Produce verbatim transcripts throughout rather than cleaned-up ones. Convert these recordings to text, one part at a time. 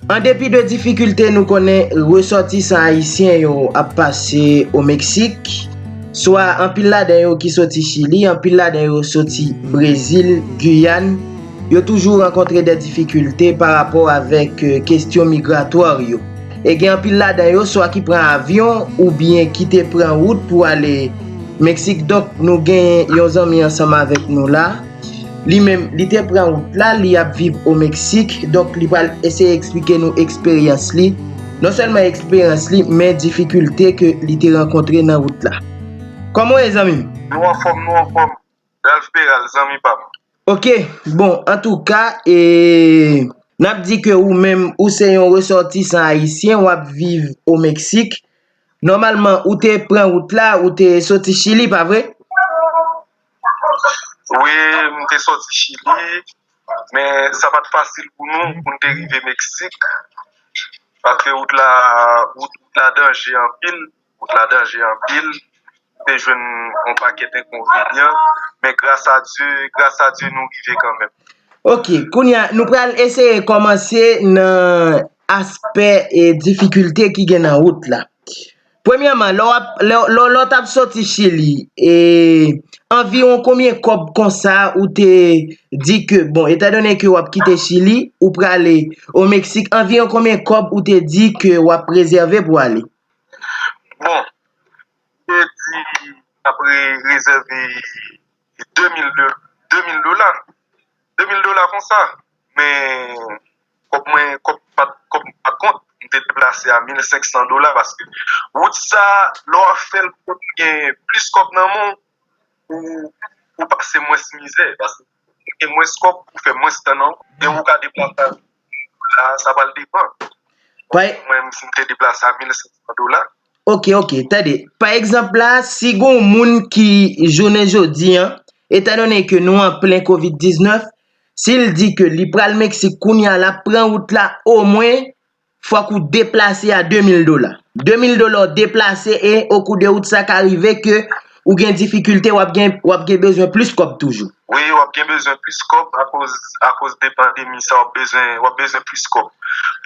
An depi de difikilte nou konnen resòtisan ayisyen yo ap pase o Meksik, swa anpil ladan yo ki soti Chili, anpil ladan yo soti Brezil, Giyàn, yo toujou rankontre de difikilte pa rapò avèk, eh, kesyon migratwa yo. E gen anpil ladan yo swa ki pran avyon oubyen ki te pran wout pou ale Meksik. Donk, nou gen yon zanmi ansanm avèk nou la. Li menm, li te pran wout la, li ap viv o Meksik. Donk, li pral eseye eksplike nou eksperyans li. Non sèlman eksperyans li, men difikilte ke li te rankontre nan wout la. Kòman w ye, zanmi m? Nou anfòm, nou anfòm. Ralph Peral, zanmi pa m. Ok, bon, antouka, e, n ap di ke ou menm, ou se yon resòtisan ayisyen, w ap viv o Meksik. Nòmalman, ou te pran wout la, ou te soti Chili, pa vre? Wi, m te soti Chili, men sa pa t fasil pou nou, pou n te rive Meksik, paske wout la, wout, wout la danje anpil, wout la danje anpil, te jwenn yon pakèt enkonvenyan, men gras a Dye, gras a Dye, nou rive kanmenm. Ok, kounye a, nou pral eseye kòmanse nan aspè e difikilte ki gen nan wout la. Premyèman, lè w ap, lè, lè, lè w t ap soti Chili, e anviwon konbyen kòb konsa ou te di ke, bon, etandone ke w ap kite Chili, ou prale o Meksik, anviwon konbyen kòb ou te di ke w ap rezève pou ale? Bon, te di apre rezève de mil de, de mil dola. De mil dola konsa. Men, kòb mwen, kòb pa t, kòb pa t kont, m te deplase a mil senk san dola paske wout sa, lè w ap fè l pou w gen plis kòb nan men w, ou, ou pase mwens mizè. Paske ou gen mwens kòb, ou fè mwens tan nan wout. E ou ka deplase a la, sa pral depann. Mwen, si m te deplase a mil senk san dola. Ok, ok, tande. Pa egzanp la, si gon moun ki, jounen jodi an, etandone ke nou an plen kovid diznèf, si l di ke li pral Meksik kounye a, l ap pran wout la, omwen, fòk ou deplase a de mil dola. De mil dola w deplase e okou de wout sa ka rive ke ou gen difikilte, w ap gen, w ap gen bezwen plis kòb toujou. Wi, w ap gen bezwen plis kòb akoz, akoz de pandemi sa, w ap bezwen, w ap bezwen plis kòb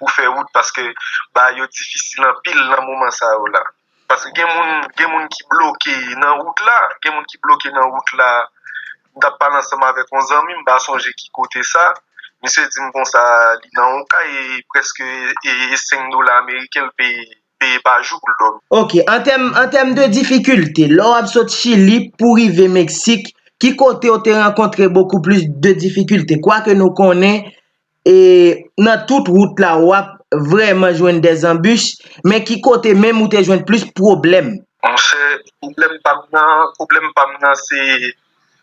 pou fè wout paske bagay yo difisil anpil nan moman sa yo la. Paske gen moun, gen moun ki bloke nan wout la, gen moun ki bloke nan wout la. M t ap pale ansanm avèk yon zanmi, m pa sonje ki kote sa. Misye di m konsa, li nan yon kay, e prèske, e, e senk dola ameriken l peye, peye pa jou pou l dòmi. Ok, an tèm, an tèm de difikilte, lè w ap sot Chili pou rive Meksik, ki kote w te rankontre bokou plis de difikilte? Kwake nou konnen, e, nan tout wout la, w ap vrèman jwenn de zanbich, men ki kote menm ou te jwenn plis pwoblèm? Monchè, pwoblèm pa m nan, pwoblèm pa m nan se,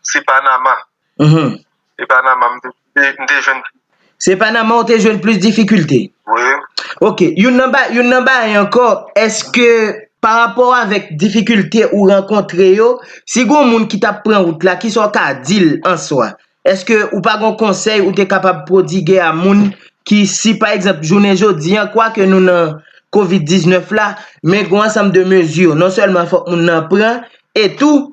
se Panama. Mhm. Se Panama m te, m te jwenn. Se Panama ou te jwenn plis difikilte? Wi. Ok, youn nan ba-, youn nan bagay ankò, èske pa rapò avèk difikilte ou rankontre yo, si gon moun ki t ap pran wout la, kisa w ka di l an swa? Èske ou pa gon konsèy ou te kapab pwodige a moun ki, si pa egzanp, jounen jodi an, kwake nou nan kovid diznèf la, men gon ansanm de mezi, non sèlman fòk moun nan pran, e tou,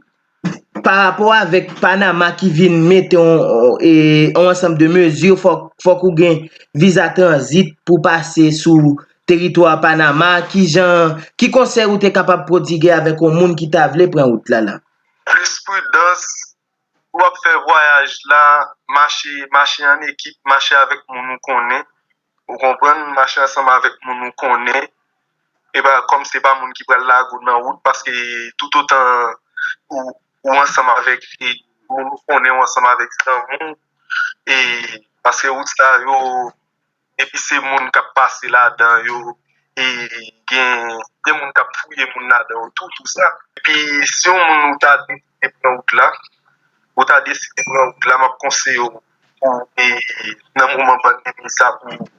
pa rapò avèk Panama ki vin mete on, e, on ansanm de mezi, fòk, fòk ou gen viza tranzit pou pase sou teritwa Panama, ki jan, ki konsèy ou te kapab pwodige avèk yon moun ki ta vle pran wout la la? Plis pridans, lè w ap fè vwayaj la, mache, mache an ekip, mache avèk moun ou konnen. Ou konprann? Mache ansanm avèk moun ou konnen. E pa kòm se pa moun ki pral lage w nan wout, paske toutotan ou, ou ansanm avèk, e, moun ou konnen, ou ansanm avèk zanmi w, e paske wout sa yo, epi se moun k ap pase ladan yo, e gen, gen moun k ap fouye moun ladan yo tou, tou sa. Epi si yon moun ou ta deside pran wout la, ou ta deside pran wout la, m ap konseye w pou, e, nan moman pandemi sa, pou,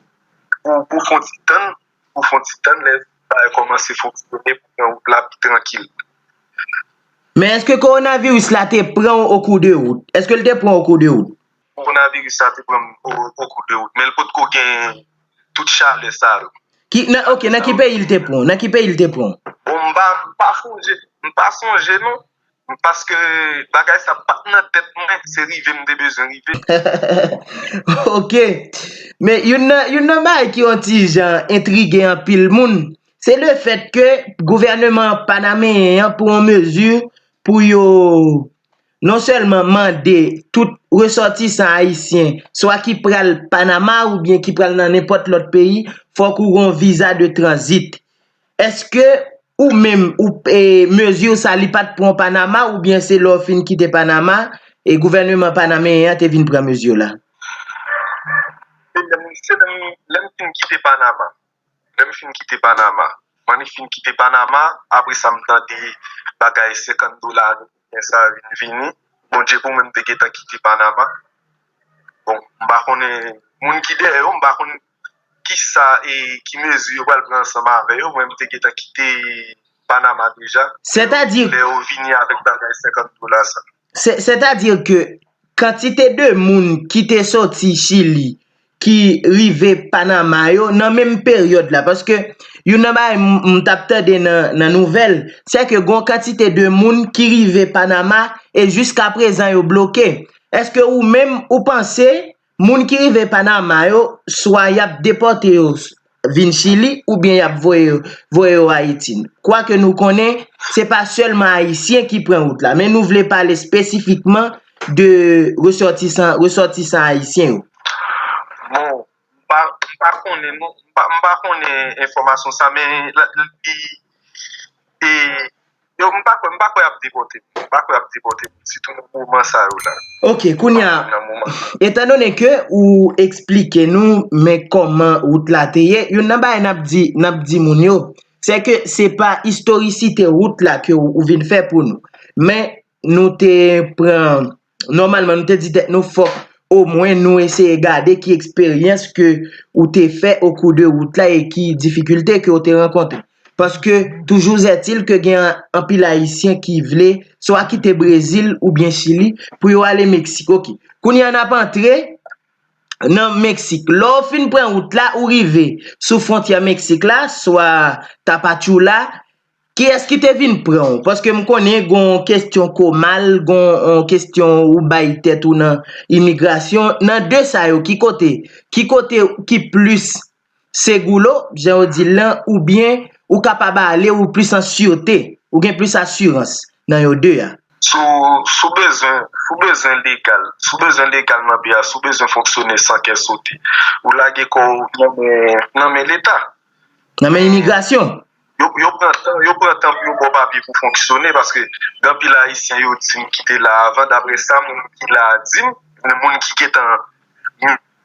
pou, pou fè yon ti tann, pou fè yon ti tann, lè bagay kòmanse fonksyone, pou pran wout la pi trankil. Men èske kowonaviris la te pran w okou de wout? Èske l te pran w okou de wout? Kowonaviris la te pran m o-, okou de wout, men l potko gen tout chalè sa yo. Ki, nan, ok, nan ki peyi l te pran w? Nan ki peyi l te pran w? Bon, m pa, m pa sonje, m pa sonje non. Paske bagay sa pa t nan tèt mwen, se rive m te bezwen rive. Ok. Men youn nan, youn nan bagay ki yon ti jan entrige anpil moun, se le fèt ke gouvènman panameyen an pran yon mezi pou yo non sèlman mande tout resòtisan ayisyen, swa ki pral Panama oubyen ki pral nan nenpòt lòt peyi, fòk ou gen yon viza de tranzit. Èske ou menm, ou, e, mezi sa li pa t pran Panama oubyen se lè w fin kite Panama, e gouvènman panameyen an te vin pran mezi la? Se lè m, se lè m, lè m fin kite Panama. Lè m fin kite Panama. Mwen fin kite Panama, apre sa m tande bagay senkant dola ameriken sa vin vini. Bondye pou mwen m te gentan kite Panama. Bon, m pa konnen moun ki dèyè yo, m pa konn kisa e ki mezi yo pral pran ansanm avè yo. Mwen m te gentan kite Panama deja. Sètadi, Lè yo vini avèk bagay senkant dola sa. se, sètadi ke kantite de moun ki te soti Chili, ki rive Panama yo, nan menm peryòd la, paske youn nan bagay m, m t ap tande nan, nan nouvèl, se ke gon kantite de moun ki rive Panama e jiska prezan yo bloke. Èske ou menm, ou panse moun ki rive Panama yo, swa y ap depòte yo vin Chili, oubyen y ap voye yo, voye yo Ayiti? Kwake nou konnen, se pa sèlman Ayisyen ki pran wout la, men nou vle pale espesifikman de resòtisan, resòtisan ayisyen yo. Bon, m pa, m pa konnen, non. M pa, m pa konnen enfòmasyon sa, men la, li, e, yo, m pa kwè, m pa kwè y ap depòte. M pa kwè y ap depòte, sitou nan moman sa yo la. Ok, kounye a, Nan moman. Etandone ke ou eksplike nou, men kòman wout la te ye, youn nan bagay n ap di, n ap di moun yo, se ke se pa istorisite wout la ke ou, ou vin fè pou nou. Men nou te pran, nòmalman, nou te di tèt nou fòk omwen nou eseye gade ki eksperyans ke ou te fè okou de wout la e ki difikilte ke ou te rankontre. Paske, toujou ètil ke gen anpil Ayisyen ki vle swa kite Brezil oubyen Chili pou yo ale Meksik. Ok. Kounye a n ap antre nan Meksik. Lè w fin pran wout la, ou rive sou fwontyè Meksik la, swa Tapachula, kiyès ki te vin pran w? Paske m konnen gon kesyon komal, gon, on kesyon ou bay tèt ou nan imigrasyon. Nan de sa yo, ki kote? Ki kote ki plis seguro, jan yo di l lan, oubyen ou kapab ale, ou plis an sirte, ou gen plis asirans nan yo de a? Si w, si w bezwen, si w bezwen legal, si w bezwen legal nan peyi a, si w bezwen fonksyone san kè sote, ou lage kò w nan men, nan men Leta. Nan men imigrasyon? Yo, yo pran tan, yo pran tan pou yo ba w papye pou fonksyone, paske gen anpil Ayisyen yo di m ki te la avan, daprè sa moun ki la a di m, moun ki gentan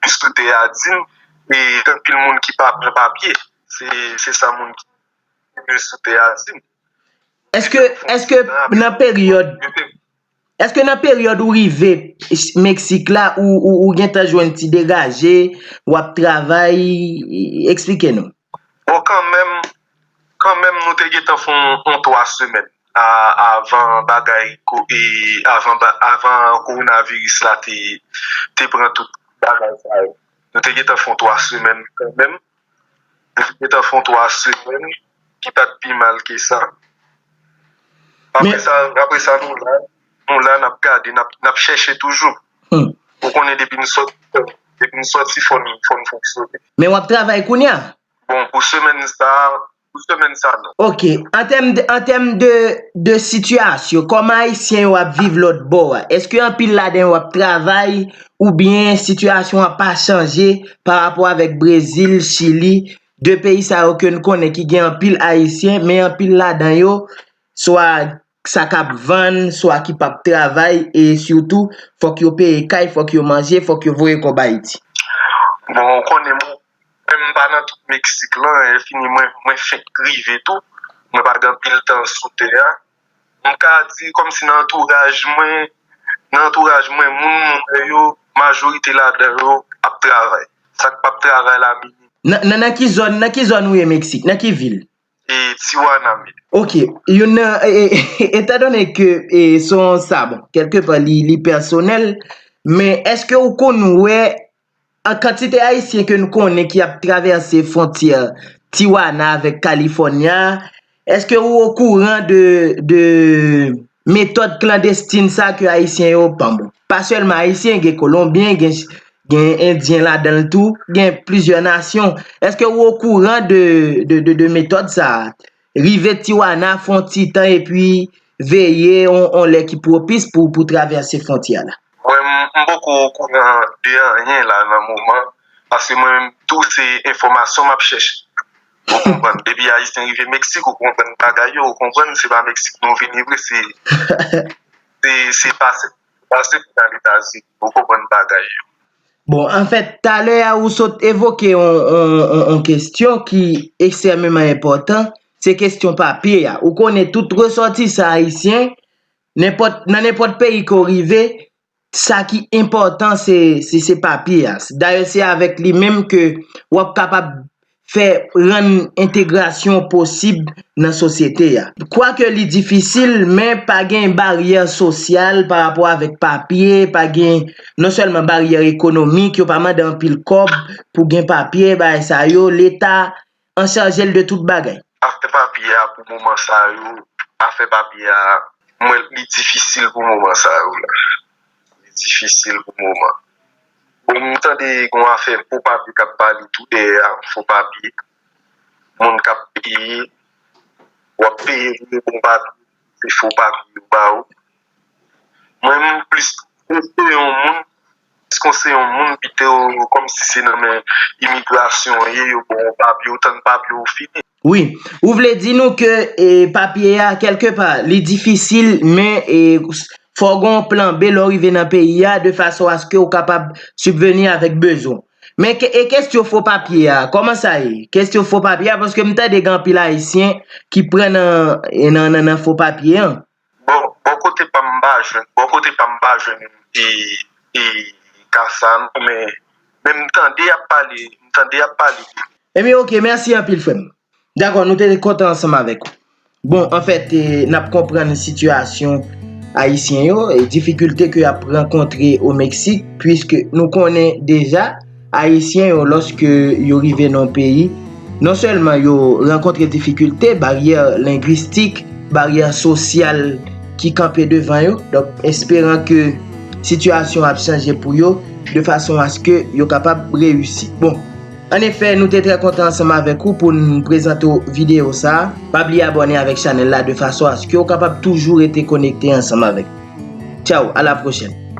sou tè a di m, e gen anpil moun ki pa pran papye. Se, se sa moun ki sou tè a di m. Èske, èske nan peryòd, èske nan peryòd ou rive Meksik la, ou, ou, ou gentan jwenn ti degaje, w ap travay, eksplike nou. Bon, kanmenm, kanmenm nou te gentan fè yon, yon twa semèn a, avan bagay, ko- e, avan, ba- avan kowonaviris la te, te pran tout bagay sa yo. Nou te gentan fè yon twa semèn kanmenm. Nou te gentan fè yon twa semèn ki pa t pi mal ke sa. Apre sa, apre sa, nou la, nou la, n ap gade, n ap, n ap chèche toujou. Ou konnen depi n sòti, depi n sòti, fò n, fò n fonksyone. Men w ap travay kounye a? Bon, pou semèn sa, pou semèn sa, non. Ok. An tèm de, an tèm de, de sitiyasyon, kòman Ayisyen yo ap viv lòt bò a? Èske anpil ladan yo ap travay oubyen sitiyasyon an pa chanje pa rapò avèk Brezil, Chili, de peyi sa yo ke n konnen ki gen anpil Ayisyen, men anpil ladan yo, swa sa k ap vann, swa ki p ap travay, e sitou, fòk yo peye kay, fòk yo manje, fòk yo voye kòb Ayiti. Bon, ou konnen mwen, mwen m pa nan tout Meksik lan, e fini mwen, mwen fenk rive tou. Mwen pa gen anpil tan sou tè a. M ka di kòmsi nan antouraj mwen, nan antouraj mwen, moun mwen yo, majorite ladan yo ap travay. Sa k p ap travay la minim. Nan, nan, nan ki zòn, nan ki zòn ou ye Meksik? Nan ki vil? E Tijuana, men. Ok, youn nan, e, e, etandone ke e, son sa, bon, kèlkepa li, li pèsonèl, men èske ou konn wè an kantite Ayisyen ke n konnen ki ap travèse fwontyè Tijuana avèk California, èske ou okouran de, de, metòd klandestin sa ke Ayisyen yo, bon, pa sèlman Ayisyen, gen Kolonbyen, gen, gen Endyen ladan l tou, gen plizyè nasyon. Èske ou okouran de, de, de, de metòd sa a? Rive Tijuana, fè yon ti tan, epi veye yon, yon lè ki pwopis pou, pou travèse fwontyè la. Mwen, m, m poko okouran de anyen la nan moman, paske mwen menm tou se enfòmasyon m ap chèche. Ou konprann? Depi Ayisyen rive Meksik, ou konprann bagay yo, ou konprann? Se pa Meksik nou vini vre, se, se, se pase, pase pou n al Etazini, ou konprann bagay yo. Bon, anfèt, talè a ou sot evoke yon, yon, yon, yon kesyon ki ekstrèmeman enpòtan, se kesyon papye a. Ou konnen tout resòtisan ayisyen, nenpòt, nan nenpòt peyi ke w rive, sa ki enpòtan se, se, se papye a. Dayè, se avèk li menm ke w ap kapab fè rann entegrasyon posib nan sosyete a. Kwake li difisil, men pa gen baryè sosyal pa rapò avèk papye, pa gen non sèlman baryè ekonomik, yo pa mande anpil kòb pou gen papye, bagay sa yo, Leta an chaje l de tout bagay. Afè papye a pou moman sa yo, afè papye a, mwen, li difisil pou moman sa yo la. Li difisil pou moman. Bon, m tande gen yon afè fo papye k ap pale tou dèyè a, fo papye. Moun k ap peye, w ap peye pou yo bon papye, se fo papye yo ba ou. Mwen, m plis konseye yon moun, plis konseye yon moun pito kòmsi se nan men imigrasyon ye, yo ba w papye, ou tann papye ou fini. Wi, ou vle di nou ke e, papye a, kèlkepa, li difisil, men e, fò w gen yon plan B lè w rive nan peyi a, de fason aske w kapab sibveni avèk bezwen w. Men ke, e kesyon fo papye a, kòman sa ye? Kesyon fo papye a, paske m tande gen anpil Ayisyen ki pran nan, e, nan, nan, nan fo papye an. Bon, bò kote pa m, m pa jwenn, bò kote pa m, m pa jwenn e, e, ka sa non, men, men m tande y ap pale, m tande y ap pale de Ebyen, oke, mèsi anpil, frè m. Dakò, nou te kontan ansanm avèk ou. Bon, anfèt, e, n ap konprann sitiyasyon Ayisyen yo, e difikilte ke y ap rankontre o Meksik, piske nou konnen deja, Ayisyen yo, lòske yo rive nan yon peyi, non sèlman yo rankontre difikilte, baryè lengwistik, baryè sosyal ki kanpe devan yo. Donk, esperan ke sitiyasyon ap chanje pou yo, de fason aske yo kapab reyisi. Bon, Annefè, nou te trè kontan ansanm avèk ou pou n prezante w videyo sa a. Pa bliye abòne avèk chanèl la de fason aske w kapab toujou rete konekte ansanm avèk nou. Tchaw, a la pwochèn!